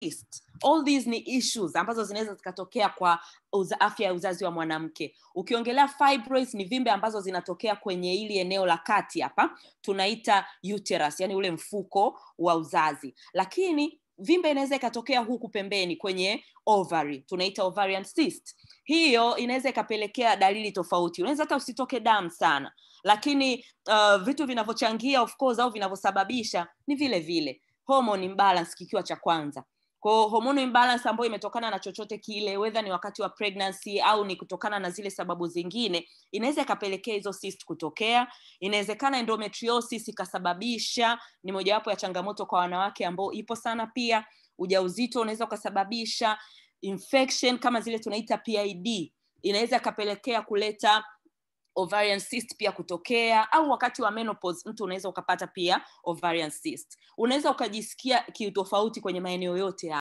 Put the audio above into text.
Cyst. All these ni issues ambazo zinaweza zikatokea kwa afya ya uzazi wa mwanamke. Ukiongelea fibroids, ni vimbe ambazo zinatokea kwenye ili eneo la kati hapa, tunaita uterus, yani ule mfuko wa uzazi. Lakini vimbe inaweza ikatokea huku pembeni kwenye ovary, tunaita ovarian cyst. Hiyo inaweza ikapelekea dalili tofauti. Unaweza hata usitoke damu sana, lakini vitu vinavyochangia, of course, au vinavyosababisha ni vile vile hormone imbalance kikiwa cha kwanza. Kwa hiyo hormonal imbalance ambayo imetokana na chochote kile, whether ni wakati wa pregnancy au ni kutokana na zile sababu zingine, inaweza ikapelekea hizo cyst kutokea. Inawezekana endometriosis ikasababisha, ni mojawapo ya changamoto kwa wanawake ambao ipo sana pia. Ujauzito unaweza ukasababisha infection kama zile tunaita PID, inaweza ikapelekea kuleta ovarian cyst pia kutokea, au wakati wa menopause mtu unaweza ukapata pia ovarian cyst. Unaweza ukajisikia kiutofauti kwenye maeneo yote.